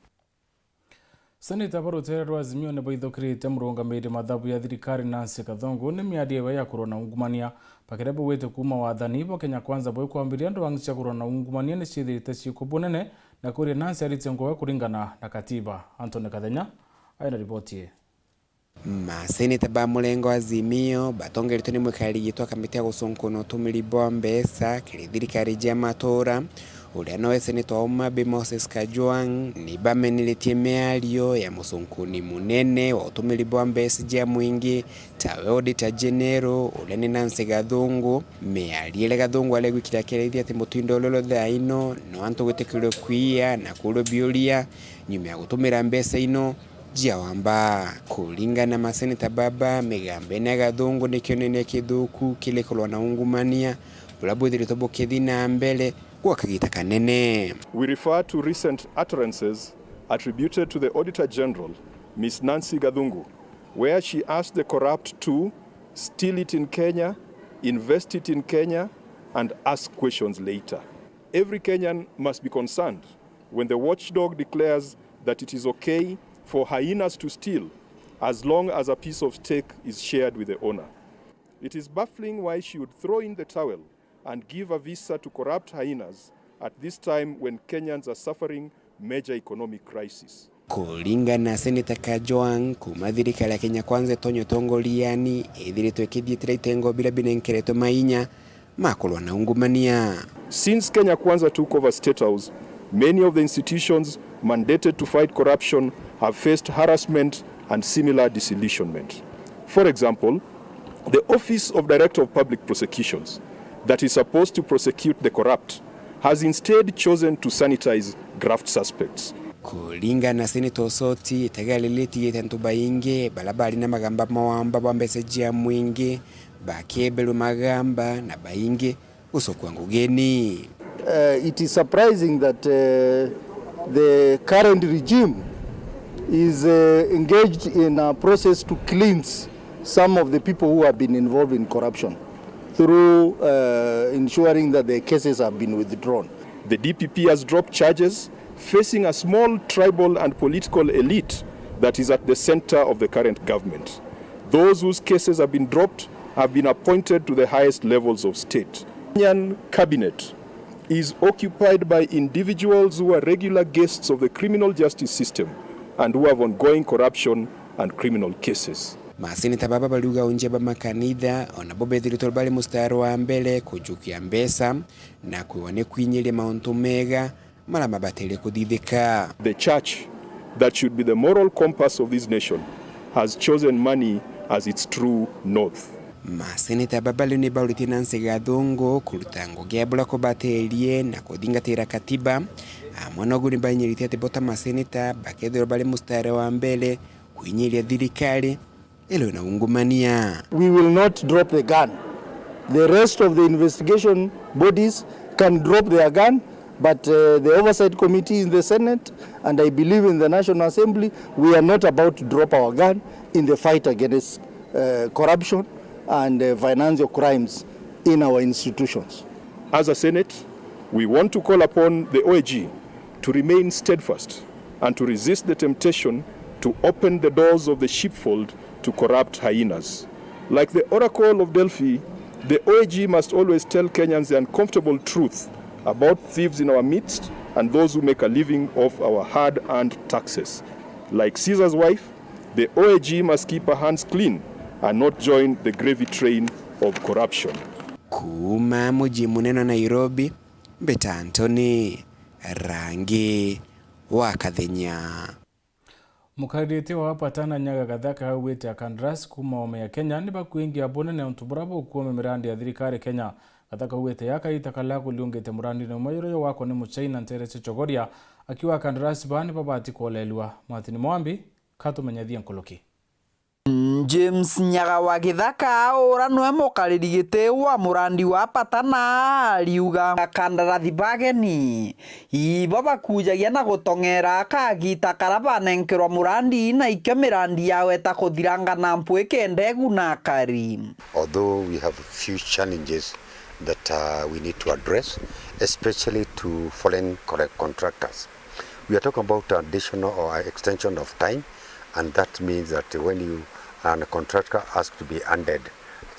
Seneta ba rutere rwa Azimio ni baithukirite murungamiri mathabu ya thirikari Nancy Kathongo ni miario iwe ya kurwa na ungumania. Bakiria baugite kuuma wathani bwa Kenya Kwanza bwikwambiria, ndwang'i cia kurwa na ungumania ni ciithirite ciikuo bunene, na kuria Nancy aritie ngugi kuringana na katiba. Anthony Kathenya aina riboti ii. Maseneta ba murengo wa Azimio batongeretwe ni mwikari gitwa kamiti ya gucunkuna utumiri bwa mbeca kiri thirikari cia matura, uria nowe seneta wa Homa Bay Moses Kajwang', ni bameneretie miario ya mucunkuni munene wa utumiri bwa mbeca cia mwingi, tawe Auditor General, uria ni Nancy Gathungu. Miario iria Gathungu aregwikira akiaraithia ati mutindo uria uri thaa ino no antu gwitikirwe kwiya na kuurwa biuria nyuma ya gutumira mbeca ino jia wamba. Kuringana na maseneta baba, migambo ino ya Gathungu ni kionania kithuku kiri kurwa na ungumania buria bwithiritwe bukithi na mbere gwa kagita kanene. We refer to recent utterances attributed to the Auditor General, Miss Nancy Gathungu, where she asked the corrupt to steal it in Kenya, invest it in Kenya, and ask questions later. Every Kenyan must be concerned when the watchdog declares that it is okay for hyenas to steal as long as a piece of steak is shared with the owner. It is baffling why she would throw in the towel and give a visa to corrupt hyenas at this time when Kenyans are suffering major economic crisis. Kuringana na Seneta Kajwang', kuma thirikari ya Kenya Kwanza itonye utongoriani, ithiritwe ikithiitira itengo biria binenkeretwe mainya ma kurwa na ungumania. Since Kenya Kwanza took over State House, many of the institutions mandated to fight corruption have faced harassment and similar disillusionment. For example, the Office of Director of Public Prosecutions, that is supposed to prosecute the corrupt, has instead chosen to sanitize graft suspects. Kuringana na Seneta Osoti, itagari riria ritigite antu baingi baria bari na magamba ma wamba bwa mbeca cia mwingi, bakeberwa magamba na baingi gucokua ngugini. Uh, it is surprising that, uh, the current regime is, uh, engaged in a process to cleanse some of the people who have been involved in corruption through, uh, ensuring that their cases have been withdrawn. The D P P has dropped charges, facing a small tribal and political elite that is at the center of the current government. Those whose cases have been dropped have been appointed to the highest levels of state. Kenyan cabinet is occupied by individuals who are regular guests of the criminal justice system and who have ongoing corruption and criminal cases. Maseneta baba bariuga unjia ba makanitha o nabo bethiritwe bari mustari wa mbere kujukia mbeca na kwiwa ni kwinyiria mauntu mega maria mabataire kuthithika. The church, that should be the moral compass of this nation, has chosen money as its true north. Maseneta baba riu ni bauritie Nancy Gathungu kuruta ngugi ya buria kubatirie na kuthingatira katiba. Amwe nogu ni bainyiritie ati bo ta maseneta bakethirwa bari mustari wa mbere kwinyiria thirikari iri na ungumania. We will not drop the gun. The rest of the investigation bodies can drop their gun, but, uh, the oversight committee in the Senate, and I believe in the National Assembly, we are not about to drop our gun in the fight against, uh, corruption and, uh, financial crimes in our institutions. As a Senate, we want to call upon the O A G to remain steadfast and to resist the temptation to open the doors of the sheepfold to corrupt hyenas. Like the Oracle of Delphi, the O A G must always tell Kenyans the uncomfortable truth about thieves in our midst and those who make a living off our hard-earned taxes. Like Caesar's wife, the O A G must keep her hands clean and not join the gravy train of corruption. Kuuma muji munene wa Nairobi, mbita Anthony Rangi wa Kathenya. Mukariri wa Patana Nyaga Gathaka augite akandarasi kuuma oome ya Kenya ni bakwingia bunene untu buria bukuuma mirandi ya thirikari Kenya. Gathaka augite ya kaita kala kuliungite murandine umwe juria jugwakwa ni Muchaina ntere cia Chogoria, akiuga akandarasi baa ni babati kuolelua. Martin Mwambi katumenyethia nkuruki. James Nyaga wa Githaka, ura niwe mukariri giti wa murandi wa Patana, ariuga akandarathi bageni ibo bakujagia na gutong'era kagita kara banenkerwa murandi, na ikio mirandi yaweta kuthiranga na mpwi kenda iguna akari. Although we have few challenges that, uh, we need to address, especially to foreign correct contractors. We are talking about additional or extension of time, and that means that when you, a contractor asks to be handed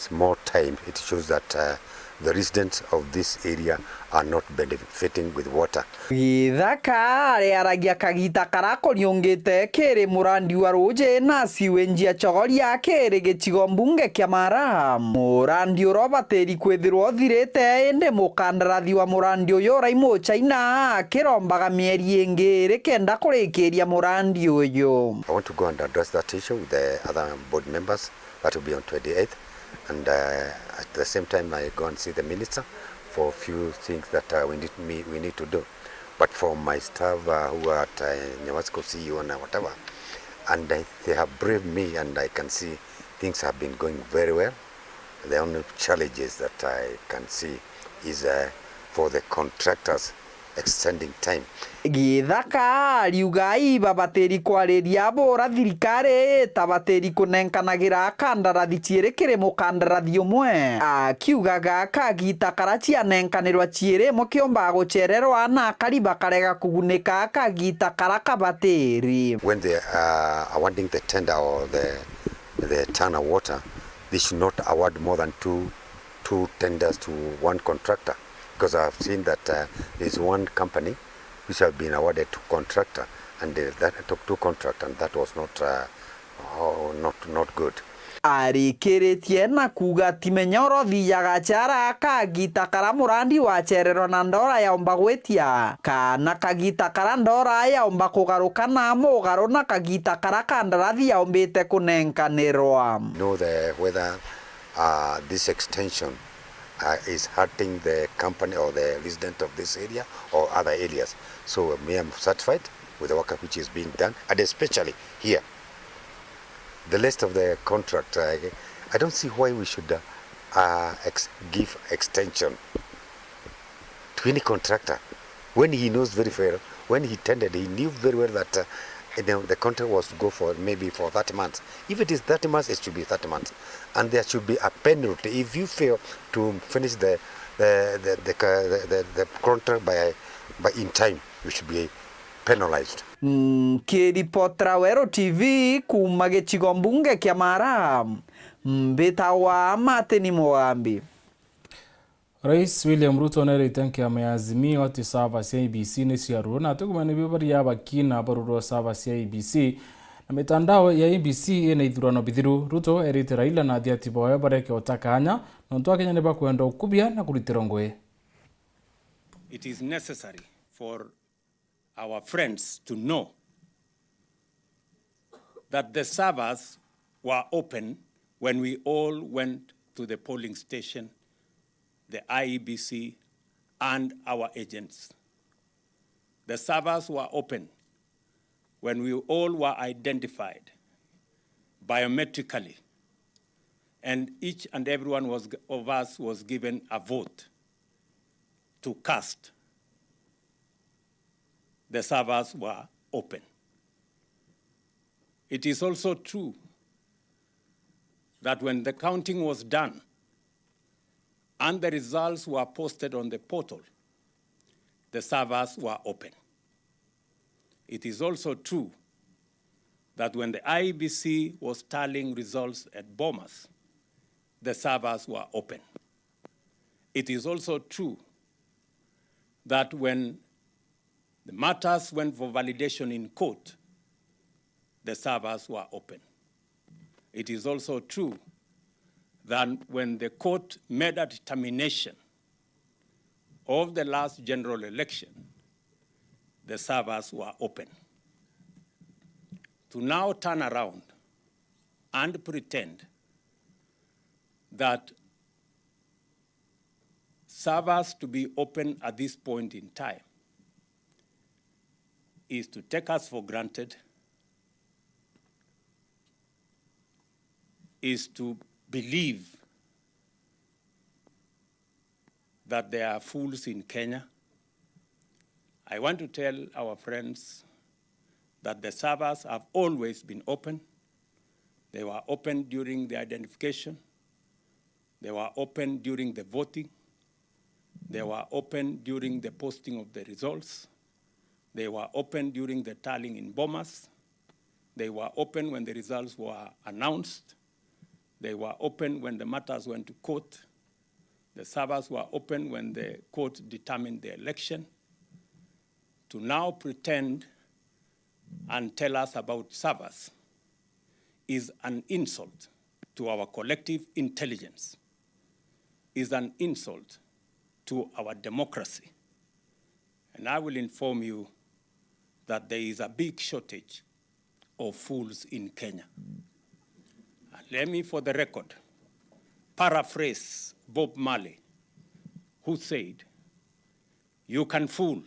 more time, it shows that, uh, The residents of this area are not benefiting with water. Githaka ariaragia kagita kara kuriungite kiri murandi wa ruuji na sewage ya Chogoria kiri gicigo mbunge kia Mara. Murandi uria ubatiri kwithirwa uthirite, indi mukandarathi wa murandi uyu uraimu China akirombaga mieri ingi iri kenda kurikiria murandi uyu. I want to go and address that issue with the other board members. That will be on twenty-eighth. And uh, at the same time, I go and see the minister for a few things that uh, we, need, me, we need to do. But for my staff uh, who are at uh, Nyawasco C E O and whatever, and uh, they have briefed me, and I can see things have been going very well. The only challenges that I can see is uh, for the contractors extending time. Githaka ariuga ibabatiri kwariria bura thirikari itabatiri kunenkanagira kandarathi ciiri kiri mukandarathi umwe, akiugaga kagita kara cianenkanirwa ciiri mukiumba gucererwa na akari bakarega kugunika kagita kara kabatiri. When they are awarding the tender or the, the Tana water, they should not award more than two, two tenders to one contractor, because I have seen that uh, there is one company which have been awarded to contractor and uh, that took to contract and that was not uh, oh, not not good. Arikiritie na kuuga ti menya uria uthiaga cara kagita kara murandi wacererwa na ndora yaumba gwitia, kana kagita kara ndora yaumba kugaruka na mugaru na kagita kara kandarathi yaumbite kunenkanirwa. Know the whether uh, this extension uh, is hurting the company or the resident of this area or other areas. So me, I'm satisfied with the work which is being done, and especially here. The list of the contract, I, I don't see why we should uh, uh, ex- give extension to any contractor when he knows very well, when he tendered, he knew very well that uh, you know, the contract was to go for maybe for thirty months. If it is thirty months, it should be thirty months. And there should be a penalty if you fail to finish the, the, the, the, the, the contract by, by in time, you should be penalized. Nkiripotera Weru T V kuuma gicigo mbunge kia Mara, mbitagwa Martin Mugambi. Rais William Ruto neerite nkiama ya Azimio ati server cia I E B C ni ciarurwe, na ati kumenya nibio baria bakina barurwa server cia I E B C, na mitandao ya I E B C ina ithurano bithiru. Ruto erite Raila na athiati bawe bareke uta kaanya, nontu Akenya ni bakwenda ukubia na kuritirwa ngugi. It is necessary for our friends to know that the servers were open when we all went to the polling station, the I E B C, and our agents. The servers were open when we all were identified biometrically, and each and every one was, of us was given a vote to cast. The servers were open. It is also true that when the counting was done and the results were posted on the portal, the servers were open. It is also true that when the I E B C was tallying results at Bomas, the servers were open. It is also true that when the matters went for validation in court, the servers were open. It is also true that when the court made a determination of the last general election, the servers were open. To now turn around and pretend that servers to be open at this point in time is to take us for granted, is to believe that there are fools in Kenya. I want to tell our friends that the servers have always been open. They were open during the identification. They were open during the voting. They were open during the posting of the results. They were open during the tallying in Bomas. They were open when the results were announced. They were open when the matters went to court. The servers were open when the court determined the election. To now pretend and tell us about servers is an insult to our collective intelligence, is an insult to our democracy. And I will inform you that there is a big shortage of fools in Kenya. And let me, for the record, paraphrase Bob Marley, who said, "You can fool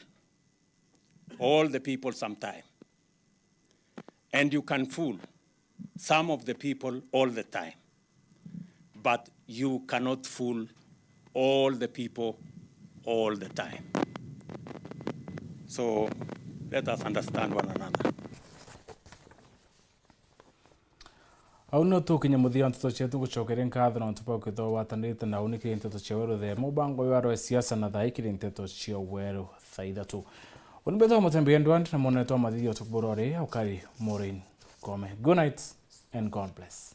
all the people sometime, and you can fool some of the people all the time, but you cannot fool all the people all the time." So let us understand one another. Au no tukinya muthia wa nteto cietu. Ngucokeria nkatho nontu bwa kwithirwa watanirite na uni kiri nteto cia weru thaa imwe. Mubango wa rwa siasa na thaa ikiri nteto cia weru thaa ithatu. Uni mbetwa Mutembeya Ndwandi na mwonere twa mathithio tukubura uri ukari Maureen Kome. Good night and God bless.